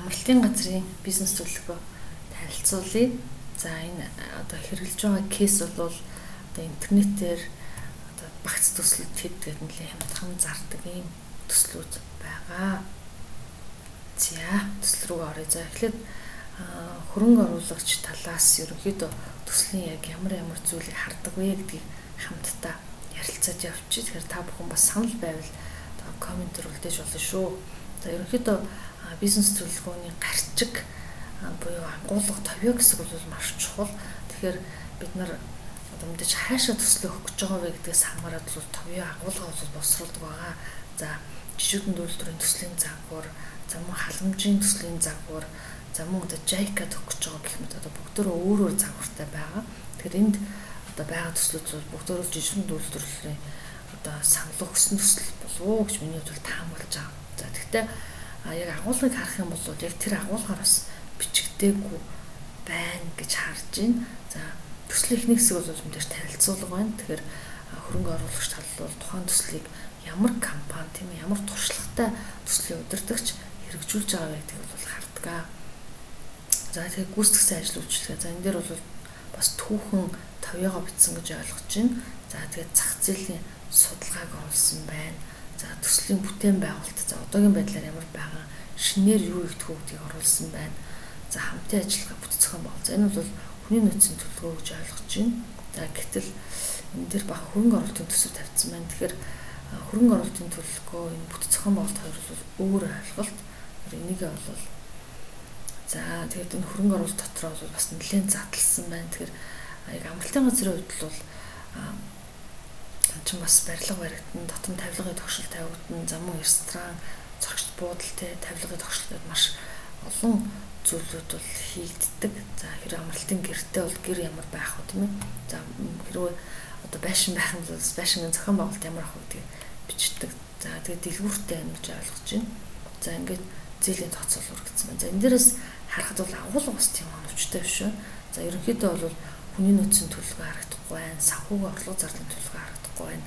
Амралтын газрын бизнес төлөвлөгөө танилцуулъя. За, энэ одоо хэрэглэж байгаа кейс бол одоо интернетээр одоо багц төслүүд хэд гэдэг нэлээд хямдхан зардаг ийм төслүүд байгаа. За, төсөл рүү оръё. За, эхлээд хөрөнгө оруулагч талаас ерөнхийдөө төслийн яг ямар ямар зүйлийг хардаг вэ гэдгийг хамтдаа ярилцаж явчих. Тэгэхээр та бүхэн бас санал байвал комментээр үлдээж болно шүү. За, ерөнхийдөө бизнес төлөвлөгөөний гарчиг буюу агуулга, товьёо хэсэг бол маш чухал. Тэгэхээр бид нар одоо мэдээж хаашаа төслөө өгөх гэж байгаа вэ гэдгээс хамаарат бол товьёо, агуулга бол боловсруулдаг байгаа. За, жижигхэн үйлдвэрийн төслийн загвар, за мөн халамжийн төслийн загвар, за мөн одоо JICA өгөх гэж байгаа гэх мэт одоо бүгдөө өөр өөр загвартай байгаа. Тэгэхээр энд одоо байгаа төслүүд бол бүгдөө жижигхэн үйлдвэрлэлийн одоо санал өгсөн төсөл болов уу гэж миний хувьд таамаглаж байгаа. За, тэгвэл яг агуулгыг харах юм бол яг тэр агуулгаар бас бичигдээгүй байна гэж харж байна. За, төслийн эхний хэсэг бол мэдээж танилцуулга байна. Тэгэхээр хөрөнгө оруулагч тал бол тухайн төслийг ямар компани, тийм ээ, ямар туршлагатай төслийн удирдагч хэрэгжүүлж байгаа вэ гэдгийг бол хардгаа. За, тэгэхээр гүйцэтгэсэн ажил үйлчилгээ. За, энэ дээр бол бас түүхэн товьёогоо бичсэн гэж ойлгож байна. За, тэгээд зах зээлийн судалгааг оруулсан байна. За, төслийн бүтээн байгуулалт, за одоогийн байдлаар ямар байгаа, шинээр юу хийх вэ гэдгийг оруулсан байна. За, хамтын ажиллагаа, бүтэц зохион байгуулалт. За, энэ бол хүний нөөцийн төлөвлөгөө гэж ойлгож байна. За, гэтэл энэ дээр бага хөрөнгө оруулалтын төсөв тавьсан байна. Тэгэхээр хөрөнгө оруулалтын төлөвлөгөө, энэ бүтэц зохион байгуулалт хоёр бол өөр ойлголт. Энийг бол за, тэгээд энэ хөрөнгө оруулалт дотор бол бас нэлээд задлсан байна. Тэгэхээр яг амралтын газрын хувьд бол чинь бас барилга баригдана, дотн тавилгын тогшил тавигдана, за мөн ресторан, зорчигч буудал, тавилгын тогшил гэдэг маш олон зүйлүүд бол хийгддэг. За, хэрвээ амралтын гэртээ бол гэр ямар байх вэ, тийм ээ. За, хэрвээ одоо байшин байх юм бол байшингийн зохион байгуулалт ямар ах вэ гэдгийг бичдэг. За, тэгээд дэлгүүртэй байна гэж ойлгож байна. За, ингээд зээлийн тооцоолол үргэсэн байна. За, энэ дээрээс харахад бол агуулга бас тийм оновчтой биш үү. За, ерөнхийдөө бол хүний нөөцийн төлөвлөгөө харагдахгүй байна. Санхүүгийн орлого зарлалын төлөвлөгөө харагдахгүй байна.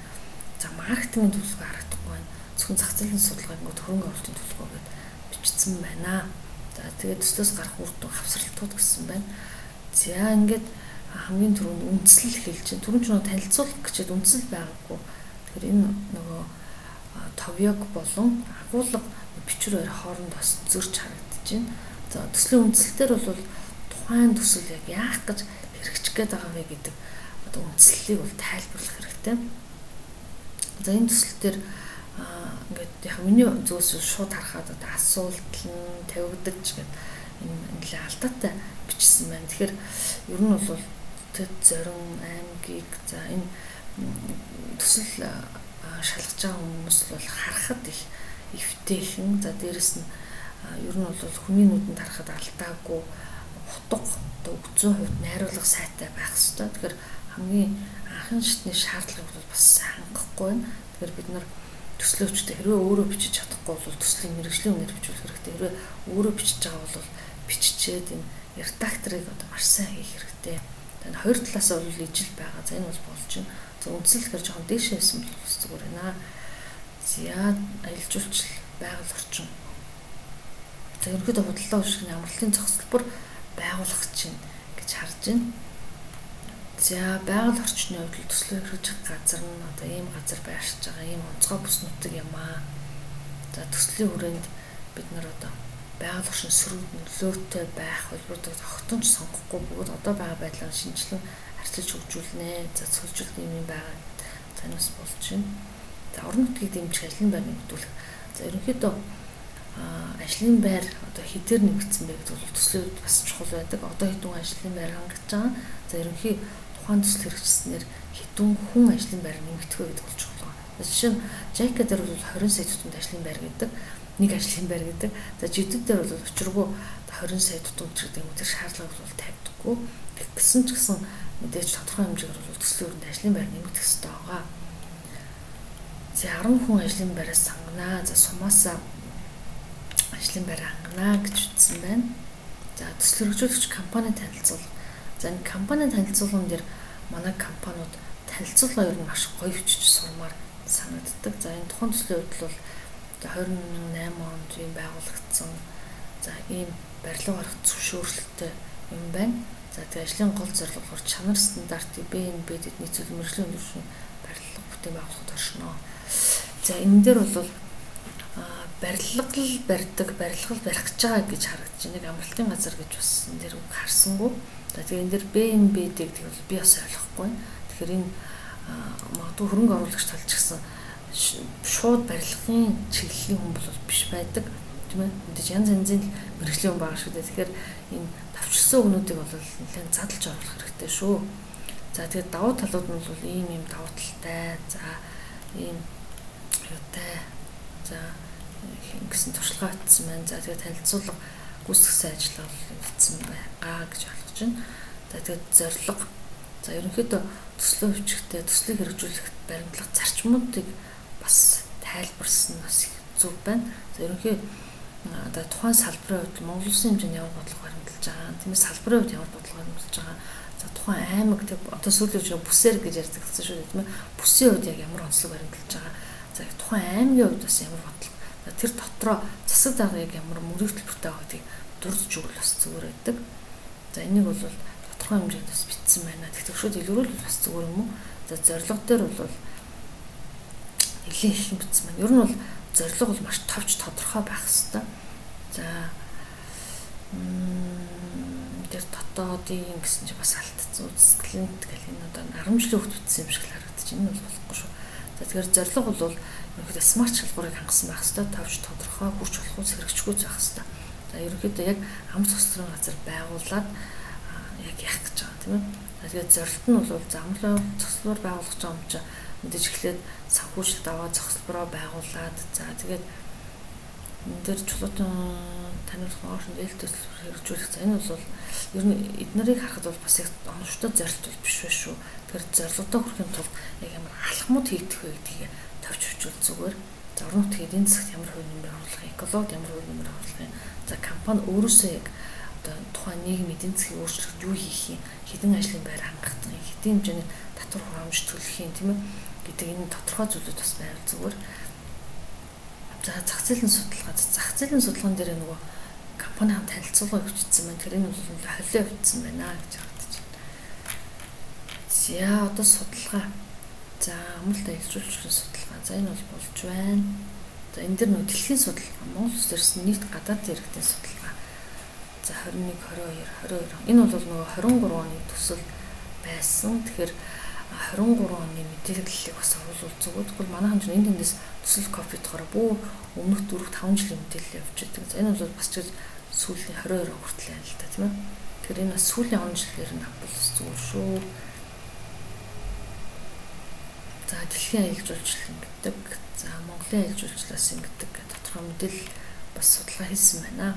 За, маркетингийн төлөвлөгөө харагдахгүй байна. Зөвхөн зах зээлийн судалгаа, ингээд хөрөнгө оруулалтын төлөвлөгөө гэдээ бичсэн байна. За, тэгээд төслөөс гарах үр дүн, хавсралтууд гэсэн байна. За, ингээд хамгийн түрүүнд үндслэл хэлж чинь. Түрүүн ч нөгөө танилцуулах гэчээд үндсэл байгаагүй. Тэгэхээр энэ нөгөө товьёог болон агуулга бичвэр хоёр хооронд бас зөрч харагдаж байна. За, төслийн үндсэл дээр бол тухайн төсөл яг яах гэж хэрэгжих гээд байгаа вэ гэдэг одоо үндслэлийг бол тайлбарлах хэрэгтэй. За, энэ төсөл дээр ингээд яг миний зүгээс шууд харахад одоо асуулт нь тавигдаж гэдэг энэ нэлээ алдаатай бичсэн байна. Тэгэхээр ер нь бол тэд зорин аймгийг, за, энэ төсөл шалгаж байгаа хүмүүс бол харахад их эвтэйхэн. За, дээрэс нь ер нь бол хүний нүдэнд харахад алдаагүй, утга одоо 100% найруулга сайтай байх ёстой. Тэгэхээр хамгийн анхан шатны шаардлагыг бол бас хангахгүй байна. Тэгэхээр бид нар төслөөчтэй хэрвээ өөрөө бичиж чадахгүй бол төслийн мэргэжлийн үнээр бичүүлэх хэрэгтэй. Хэрвээ өөрөө бичиж байгаа бол биччихээд энэ редакторыг одоо маш сайн хийх хэрэгтэй. Энэ хоёр талаас бол ижил байгаа. За, энэ бол болж байна. За, үндсэл гэхэр жоохон дээшээ байсан бол бас зүгээр байна. За, аялал жуулчлал, байгаль орчин. За, ерөнхийдөө худалдаа үйлчлэгийн амралтын зохицолбор байгуулах чинь гэж харж байна. За, байгаль орчны хувьд төслөө хэрэгжих газар нь одоо ийм газар байршиж байгаа, ийм онцгой бүс нутаг юм аа. За, төслийн хүрээнд бид нар одоо байгаль орчин сөрөг нөлөөтэй байх хувилбарыг огтхон ч сонгохгүй, бөгөөд одоо байгаа байдлаар шинжилэн арчилж хөгжүүлнэ. За, цөлжилт юм юм байгаа. За, энэ бас болж байна. За, орон нутгийг дэмжих, ажлын байр нэмэгдүүлэх. За, ерөнхийдөө ажлын байр одоо хэдээр нэмэгдсэн бэ гэдэг бол төслийн хувьд бас чухал байдаг. Одоо хэдэн ажлын байр хангаж байгаа. За, ерөнхий тухайн төсөл хэрэгжсэнээр хэдэн хүн ажлын байр нэмэгдэх вэ гэдэг бол чухал байна. Жишээ нь JICA дээр бол 20 сая тутамд ажлын байр гэдэг, нэг ажлын байр гэдэг. За, жидэд дээр бол учиргүй 20 сая тутамд гэдэг юм, тэр шаардлагыг бол тавьдаггүй. Тэгсэн ч гэсэн мэдээж тодорхой хэмжээгээр бол төслийн өрөөнд ажлын байр нэмэгдэх ёстой байгаа. За, 10 хүн ажлын байраас сангана. За, сумаасаа ажлын байр хангана гэж үздсэн байна. За, төсөл хэрэгжүүлэгч компани танилцуулга. За, энэ компани танилцуулган дээр манай компаниуд танилцуулга ер нь маш гоё бичиж сурмаар санагддаг. За, энэ тухайн төслийн хувьд бол 2008 онд юм байгуулагдсан. За ийм барилга барих зөвшөөрлөлттэй юм байна. За тэгээ ажлын гол зорилго болохоор чанар стандартыг БНБ-д нийцүүл мэргэжлийн өндөр түвшний барилга бүтээн байгуулахад оршино. За энэ дээр бол барилга л барьдаг, барилга л барих гэж байгаа гэж харагдаж байна. Нэг амралтын газар гэж бас энэ дээр үг харсангүй. За тэгээ энэ дээр БНБ-д гэдэг бол би бас ойлгохгүй байна. Тэгэхээр энэ магадгүй хөрөнгө оруулагч талч гэсэн шууд барилгын чиглэлийн хүн бол биш байдаг, тийм ээ. Мэдээж янз янзын мэргэжлийн хүн байгаа шүү дээ. Тэгэхээр энэ товчлсон үгнүүдийг бол нэлээд задлж оруулах хэрэгтэй шүү. За тэгээд давуу талууд нь бол ийм ийм давуу талтай. За ийм юутай. За ингэсэн туршлагаа өгсөн байна. За тэгээд танилцуулга гүйцэтгэсэн ажил бол нэгдсэн байгаа гэж ойлгож байна. За тэгээд зорилго. За ерөнхийдөө төслөө хөвчгтэй төслийг хэрэгжүүлэх баримтлах зарчмуудыг бас тайлбарсан бас зөв байна. За ерөнхий одоо тухайн салбарын хувьд Монгол улсын хэмжээнд ямар бодлого баримталж байгаа, тийм ээ, салбарын хувьд ямар бодлого баримталж байгаа. За тухайн аймаг тэг одоо сүүлийн үед бүсээр гэж ярьдаг гэсэн шүү дээ, тийм ээ. Бүсийн хувьд яг ямар онцлог баримталж байгаа. За тухайн аймгийн хувьд бас ямар бодлого. За тэр дотроо засаг дарга яг ямар мөрийн төлбөртэй байгаа гэдгийг дурдж өгвөл бас зүгээр байдаг. За энийг бол тодорхой хэмжээнд бас бичсэн байна. Тэгэхээр шүүд илрүүл бас зүгээр юм уу? За зорилго дээр бол нэлээд их юм бичсэн байна. Ер нь бол зорилго бол маш товч тодорхой байх хэвээр. За тэр дотоодын гэсэн чи бас алдсан үзэсгэлэнт гэл энэ одоо 10 жилийн хүүхд бичсэн юм шиг л харагдаж байна. Энэ бол болохгүй шүү. За тэгэхээр зорилго бол ерөнхийдөө смарт шалгуурыг хангасан байх хэвээр, товч тодорхой, хүрч болох үс хэрэгжихгүй байх хэвээр. За ерөнхийдөө яг ам цогцлорын газар байгуулад яг яах гэж байгаа, тийм ээ. За тэгээд зорилт нь бол замлаа цогцлоор байгуулах гэж байгаа юм чинь мэдээж эхлээд санхүүжилт аваад зохицлбороо байгуулад за тэгээд энэ дээр чулуутан таниулах оршин дээл төсөл хэрэгжүүлэх. За энэ бол ер нь эднэрийг харахад бол бас яг оновчтой зорилт бол биш байх шүү. Тэгэхээр зорилгодоо хүрэхин тулд яг ямар алхмууд хийгдэх вэ гэдгийг товч бичвэл зүгээр. За орон нутгийн эдийн засагт ямар хувь нэмэр оруулах юм, экологид ямар хувь нэмэр оруулах юм. За компани өөрөөсөө яг одоо тухайн нийгэм эдийн засгийг өөрчлөхөд юу хийх юм, хэдэн ажлын байр хангах юм, хэдэн хэмжээний татвар хураамж төлөх юм, тийм ээ гэдэг энэ тодорхой зүйлүүд бас байвал зүгээр. За зах зээлийн судалгаа. Зах зээлийн судалгаан дээр нөгөө компанийн танилцуулга өгчсөн байна. Тэр энэ бол холио өгсөн байна гэж харагдаж байна. За одоо судалгаа. За амралт аялал жуулчлалын судалгаа. За энэ бол болж байна. За энэ дэр нөгөө дэлхийн судалгаа, Монгол улс дээрс нийт гадаад иргэдийн судалгаа. За 21, 22, 22. Энэ бол нөгөө 23 оны төсөл байсан. Тэгэхээр 23 оны мэдээллийг бас оруулах зүгээр. Тэгвэл манай хэмжээ энэ тэндээс төсөл копидохоор бүү өмнөх 4 5 жилийн мэдээлэл явж байдаг. За энэ бол бас ч сүүлийн 22 он хүртэл байна л да, тийм ээ. Тэгэхээр энэ бас сүүлийн он жилээр нь авбал бас зүгээр шүү. За дэлхийн аялал жуулчлал гэдэг. За Монголын аялал жуулчлалаас ингэдэг тодорхой мэдээлэл бас судалгаа хийсэн байна.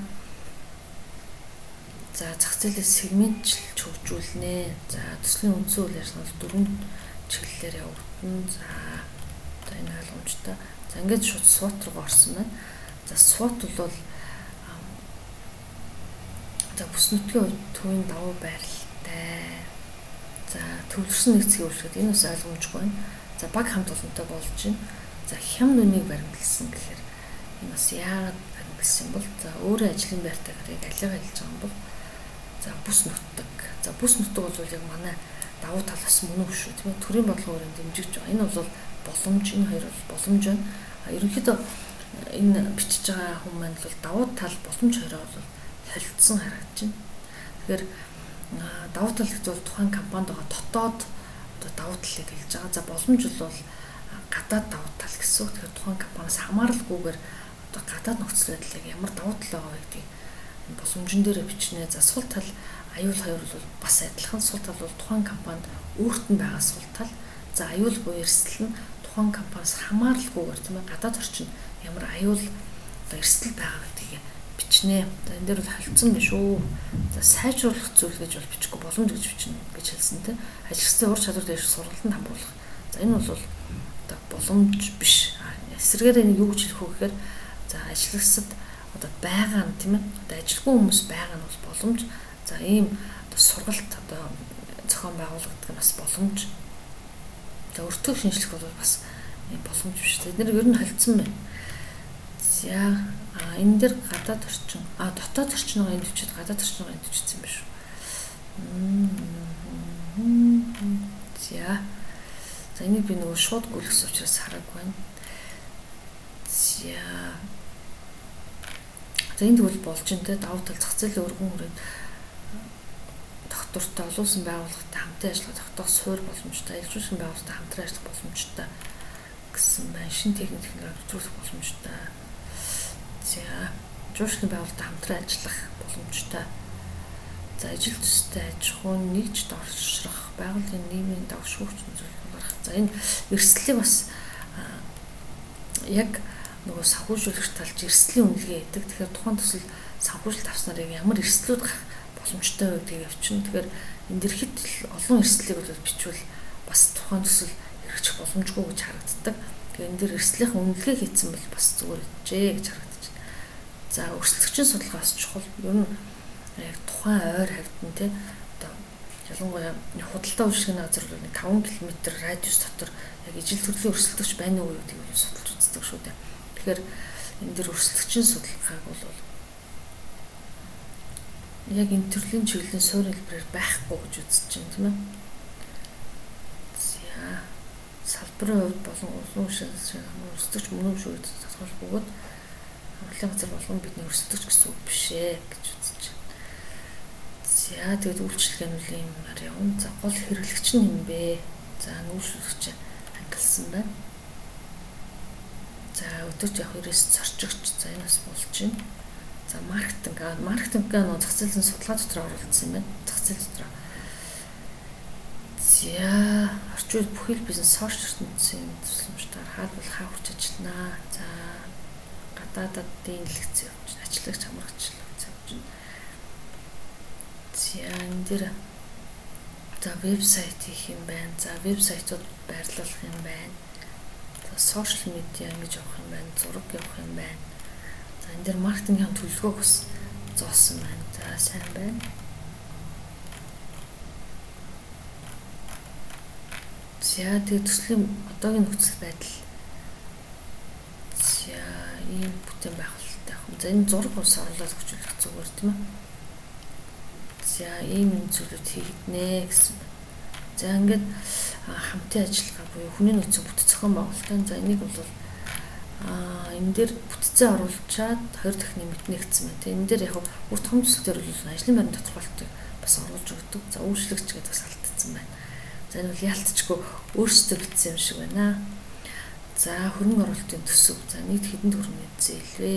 За зах зээлээ сегментчилж хөгжүүлнэ. За төслийн үндсэн үйл ажиллагаа бол дөрвөн чиглэлээр явагдана. За энэ ойлгомжтой. За ингээд шууд SWOT руу орсон байна. За SWOT бол за бүс нутгийн хувьд төвийн давуу байралтай. За төвлөрсөн нэгцгийн үйлчлэхэд энэ бас ойлгомжгүй байна. За баг хамт олонтой болж байна. За хямд үнийг баримтлсан гэхээр энэ бас яагаад баримтлсан юм бол за өөрөө ажлын байртай гэхээр яг алигаа хэлж байгаа юм бол за бүс нутаг. За бүс нутаг бол яг манай давуу тал бас мөн үү шүү, тийм ээ. Төрийн бодлогын өрөөнд дэмжиж байгаа. Энэ бол боломж, энэ хоёр бол боломж байна. Ерөнхийдөө энэ бичиж байгаа хүн маань бол давуу тал, боломж хоёроо бол холилдсон харагдаж байна. Тэгэхээр давуу тал гэж бол тухайн компанид байгаа дотоод одоо давуу талыг хэлж байгаа. За боломж бол гадаад давуу тал гэсэн үг. Тэгэхээр тухайн компаниас хамааралгүйгээр одоо гадаад нөхцөл байдлыг ямар давуу тал байгаа вэ гэдгийг боломжн дээр бичнэ. За сул тал аюул хоёр бол бас адилхан. Сул тал бол тухайн компанид өөрт нь байгаа сул тал. За аюул буюу эрсдэл нь тухайн компаниас хамааралгүйгээр, тийм ээ, гадаад орчинд ямар аюул одоо эрсдэл байгаа гэдгийг бичнэ. За энэ дээр бол холилдсон биш үү. За сайжруулах зүйл гэж бол бичихгүй, боломж гэж бичнэ гэж хэлсэн, тийм. Ажилчдын ур чадвар дэвших сургалтанд хамруулах. За энэ бол одоо боломж биш. Эсрэгээр энийг юу гэж хэлэх вэ гэхээр за ажиллагсад одоо байгаа нь, тийм ээ. Одоо ажилгүй хүмүүс байгаа нь бол боломж. За ийм одоо сургалт одоо зохион байгуулагддаг нь бас боломж. За өртөг шинжлэх бол бас ийм боломж биш. Тэд нэр ер нь холилдсон байна. За Энэ дээр гадаад орчин, дотоод орчноо энд бичээд гадаад орчноо энд бичсэн юм биш үү? За. За энийг би нөгөө шууд гүйлгэсэн учраас хараагүй байна. За. За энд тэгвэл болж ин тэ давуу тал зах зээлийн өргөн хүрээнд доктортой олон улсын байгууллагатай хамтын ажиллагаа тогтоох суурь боломжтой, аялал байгууллагатай хамтран ажиллах боломжтой гэсэн байна. Шинэ техник технологи нэвтрүүлэх боломжтой. За, жуулчлалын байгууллагатай хамтран ажиллах боломжтой. За, ижил төстэй аж ахуй нэгж доршрох, байгууллагын нийгмийн давшгүй хүчин зүйл гарах. За, энэ эрсдлийг бас яг нөгөө санхүүжүүлэгч талж эрсдлийн үнэлгээ хийдэг. Тэгэхээр тухайн төсөл санхүүжилт авснаар яг ямар эрсдлүүд гарах боломжтой вэ гэдгийг явчихна. Тэгэхээр энэ дэр хэд олон эрсдлийг бол бичвэл бас тухайн төсөл хэрэгжих боломжгүй гэж харагддаг. Тэгээ энэ дэр эрсдлийнхэн үнэлгээ хийсэн бол бас зүгээр гэжээ гэж харагдаж байна. За, өрсөлдөгчийн судалгаа бас чухал. Ер нь яг тухайн ойр хавьд нь тий одоо ялангуяа худалдаа үйлчилгээний газар бол 5 км радиус дотор яг ижил төрлийн өрсөлдөгч байна уу гэдгийг судалж үздэг шүү дээ. Тэгэхээр энэ дэр өрсөлдөгчийн судалгааг бол яг энэ төрлийн чиглэлийн суурь хэлбэрээр байхгүй гэж үзэж байна, тийм ээ. За, салбарын хувьд болон улам өрсөлдөгч мөн үү шүү гэж тодорхойлох бөгөөд амралтын газар болгон бидний өрсөлдөгч гэсэн үг биш ээ гэж үзэж байна. За, тэгээд үйлчилгээнүүлийн юмар явна. За, гол хэрэглэгч нь юм бэ? За, нүүршүүлэгч ангилсан байна. За, өдөрт явах 99 зорчигч. За, энэ бас болж байна. За, маркетинг. Маркетинг гэх нь зах зээлийн судалгаа дотор оруулсан юм байна. Зах зээл дотор. За, орчин үед бүхий л бизнес сошиал ертөнцийн тусламжтайгаар хаалбал хаа хүрч ажилланаа. За, гадаадын дэлгэц явж, ажиллагч амрагч явж. За, энэ дээр за вебсайт хийх юм байна. За, вебсайтууд байрлуулах юм байна. За, сошиал медиа ингэж явах юм байна. Зураг явах юм байна. За, энэ дээр маркетингийн төлөвлөгөөг бас зоосон байна. За, сайн байна. За, тэгээ төслийн одоогийн нөхцөл байдал. За, ийм бүтээн байгуулалттай юм. За, энэ зураг ус оруулаад өгчүүлэх зүгээр тийм ээ. За, ийм юм зүйлүүд хийгднэ гэсэн. За, ингээд хамтын ажиллагаа буюу хүний нөөцийн бүтэц зохион байгуулалтын. За, энийг бол энэ дээр бүтцээ оруулчаад 2 дахь нэмэгт нэгдсэн байна. Тэгээ энэ дээр яг үр том төсөл дээр бол ажлын байрны тодорхойлолтыг бас оруулж өгдөг. За, үйлчлэгч гэдэг бас алдсан байна. За, энэ бол яалтчгүй өөрсдөө бичсэн юм шиг байна. За, хөрөнгө оруулалтын төсөв. За, нийт хэдэн төгрөгийн зээл вэ?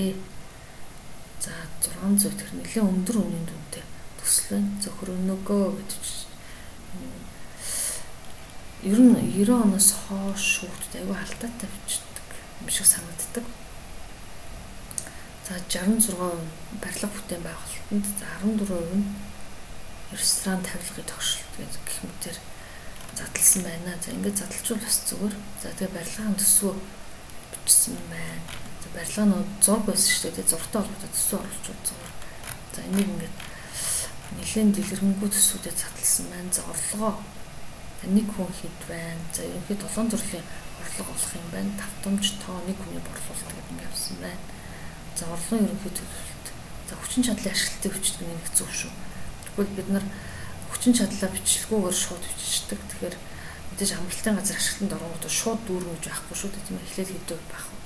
За, 600 тэр нэлээд өндөр үнийн дүнтэй төсөл байна. За, хөрөнгөө гэж ер нь 90 оноос хойш хүүхдүүд аягүй алдаатай бичдэг юм шиг санагддаг. За, 66% барилга бүтээн байгуулалтанд, за 14% нь ресторан тавилгын тогшилт гэх мэтэр задлсан байна. За, ингээд задлчвал бас зүгээр. За, тэгээ барилгын төсвөө бичсэн байна. За, барилга нь зураг байсан шүү дээ. Зурагтай холбоотой төсвөө оруулж зүгээр. За, энийг ингээд нэлээд дэлгэрэнгүй төсвүүдэд задлсан байна. За, орлогоо нэг хүн хэд байна. За, ерөнхийдөө 7 төрлийн орлого олох юм байна. Давтамж тоо нэг хүний борлуулалт гэдэг ингээд явсан байна. За, орлогын ерөнхий төлөвлөлт. За, хүчин чадлын ашиглалтыг бичдэг нь нэг зөв шүү. Тэгвэл бид нар хүчин чадлаа бичлэггүйгээр шууд бичдэг. Тэгэхээр мэдээж амралтын газар ашиглалтанд оронгууд шууд дүүрэн гэж байхгүй шүү дээ. Тийм ээ, эхлээд хэдэн байх вэ?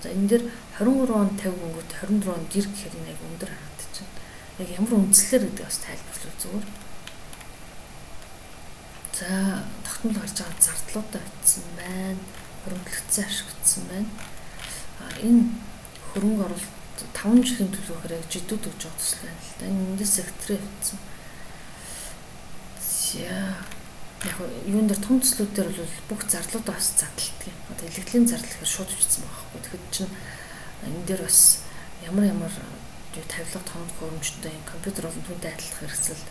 За, энэ дээр 23 он 50 гингүүт 24 он 90 гэхээр энэ яг өндөр харагдаж байна. Яг ямар үндслээр гэдэг бас тайлбарлах зүгээр. За, тогтмол гарч байгаа зардлуудаа бичсэн байна. Хөрөнгөлөгдсөн ашигдсан байна. Энэ хөрөнгө оруулалт 5 жилийн төлөвөөр яг жидүүд өгж байгаа төсөл байна л да. Энэ эндээс секторыг бичсэн. За, яг юун дээр том төслүүд дээр бол бүх зардлуудаа бас задалдаг юм. Одоо илгэлийн зардал гэхээр шууд бичсэн байгаа байхгүй. Тэгэхэд чинь энэ дээр бас ямар ямар тавилга том хөрөмжтэй юм компьютер болон түүнтэй адилхан хэрэгсэл,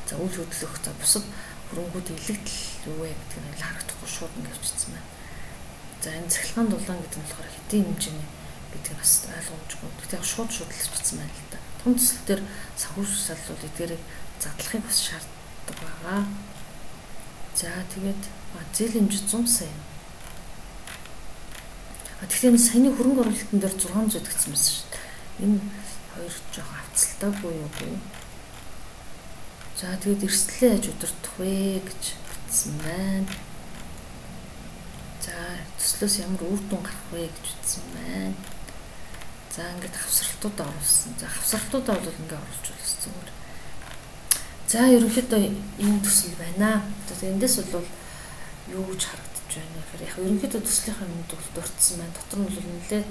за үйл хөдлөх, за бусад хөрөнгүүд илэгдэл юу вэ гэдэг нь харагдахгүй шууд ингэ бичсэн байна. За, энэ цахилгаан дулаан гэдэг нь болохоор хэдийн хэмжээний гэдэг нь бас ойлгомжгүй. Гэхдээ шууд шууд л бичсэн байна л да. Том төсөл дээр санхүүжил бол эдгээрийг задлахыг бас шаарддаг байгаа. За, тэгээд зээл хэмжээ 100 сая. Тэгэхээр энэ саяны хөрөнгө оруулалтын дээр 600 гэсэн байсан шүү дээ. Энэ хоёр жоохон авцалтаагүй юу гүй. За тэгээд эрсдлээ яаж удирдах вэ гэж бичсэн байна. За төслөөс ямар үр дүн гарах вэ гэж бичсэн байна. За ингээд хавсралтуудаа оруулсан. За хавсралтуудаа бол ингээд оруулж болсон зүгээр. За ерөнхийдөө ийм төсөл байна. За эндээс бол юу гэж харагдаж байна вэ гэхээр яг ерөнхийдөө төслийнхаа юмд бол дурдсан байна. Дотор нь бол нэлээд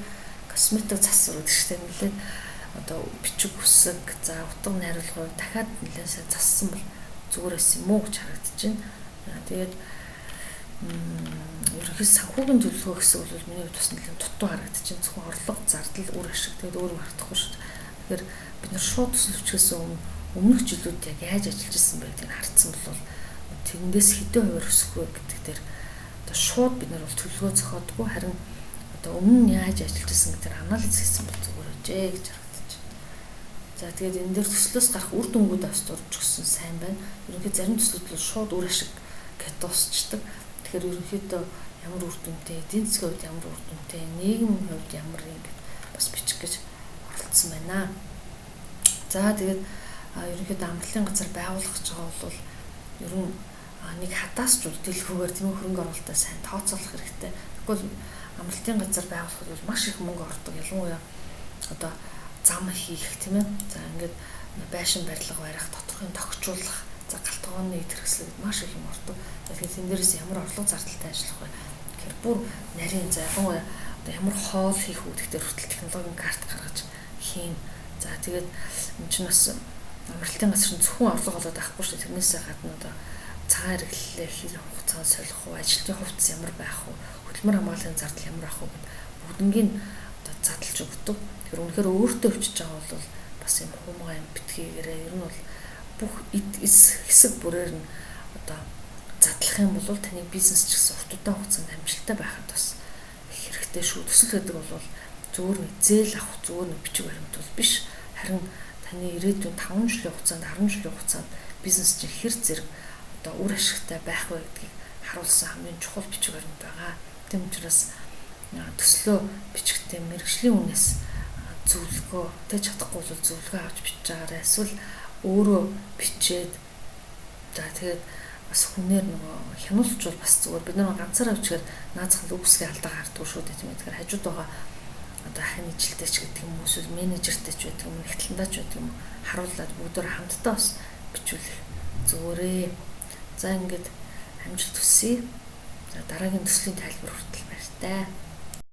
косметик засвар гэдэг чинь нэлээд одоо бичиг үсэг, за утга найруулгыг дахиад нэлээд сайн зассан бол зүгээр байсан юм уу гэж харагдаж байна. Тэгээд ерөнхийдөө санхүүгийн төлөвлөгөө гэсэн бол миний хувьд бас нэлээд дутуу харагдаж байна. Зөвхөн орлого, зардал, үр ашиг тэгээд өөр харагдахгүй шүү дээ. Тэгэхээр бид нар шууд төсөл бичгээс өмнө өмнөх жилүүд яг яаж ажиллаж исэн бэ гэдгийг харцсан бол тэндээс хэдэн хувиар өсөх вэ гэдэг дээр одоо шууд бид нар бол төлөвлөгөө зохиодгүй, харин одоо өмнө нь яаж ажиллаж исэн гэдгээр анализ хийсэн бол зүгээр өжээ гэж харагдаж байна. За тэгээд энэ дээр төслөөс гарах үр дүнгууд бас зурж өгсөн сайн байна. Ерөнхийдөө зарим төслүүд бол шууд үр ашиг гэд дуусчдаг. Тэгэхээр ерөнхийдөө ямар үр дүнтэй, эдийн засгийн хувьд ямар үр дүнтэй, нийгмийн хувьд ямар юм гэд бас бичих гэж оролцсон байна. За тэгээд ерөнхийдөө амралтын газар байгуулах гэж байгаа бол ер нь нэг хадаас ч дэлгүүгээр тийм хөрөнгө оруулалтаа сайн тооцоолох хэрэгтэй. Тэгвэл амралтын газар байгуулахад бол маш их мөнгө ордог. Ялангуяа одоо зам хийх тийм ээ. За ингээд байшин барилга барих, доторхын тохижуулах, за галтгооны хэрэгслэг маш их юм ордог. Тэгэхээр тэн дээрээс ямар орлого зардалтай ажиллах вэ? Тэгэхээр бүр нарийн за ялангуяа одоо ямар хоол хийх үү гэдэг хүртэл технологийн карт гаргаж хийн. За тэгээд энэ чинь бас амралтын газар чинь зөвхөн орлого олоод авахгүй шүү дээ. Тэрнээсээ гадна одоо цагаан хэрэглэлээ хэр хугацаанд солих уу, ажилтны хувцас ямар байх уу, хөдөлмөр хамгааллын зардал ямар байх уу гэд бүгднгийн одоо задлж өгдөг. Тэр үнэхээр өөртөө өвчөж байгаа бол бас юм хумгаа юм битгийгээрээ ер нь бол бүх эд хэсэг бүрээр нь одоо задлах юм бол таны бизнес ч гэсэн урт удаан хугацаанд амжилттай байхад бас хэрэгтэй шүү. Төсөл гэдэг бол зөвөр нэг зээл авах, зөвөр нэг бичиг баримт бол биш. Харин таны ирээдүйн 5 жилийн хугацаанд, 10 жилийн хугацаанд бизнес чинь хэр зэрэг одоо үр ашигтай байх вэ гэдгийг харуулсан хамгийн чухал бичиг баримт байгаа. Тийм учраас төслөө бичгтээ мэргэжлийн үнээс зөвлөгөө тэ чадахгүй бол зөвлөгөө авч бичиж байгаарай. Эсвэл өөрөө бичээд за тэгээд бас хүнээр нөгөө хянуулч бол бас зүгээр. Бид нар ганцаараа бичгээр наазах нь үгсгийн алдаа гардгүй шүү дээ тийм ээ. Тэгэхээр хажууд байгаа одоо хань ижилтэй ч гэдэг юм уу, эсвэл менежертэй ч байдаг юм уу, нэгтлэндээ ч байдаг юм уу, харуулад бүгдөө хамтдаа бас бичүүлэх зүгээрээ. За ингээд амжилт хүсье. За дараагийн төслийн тайлбар хүртэл баяртай.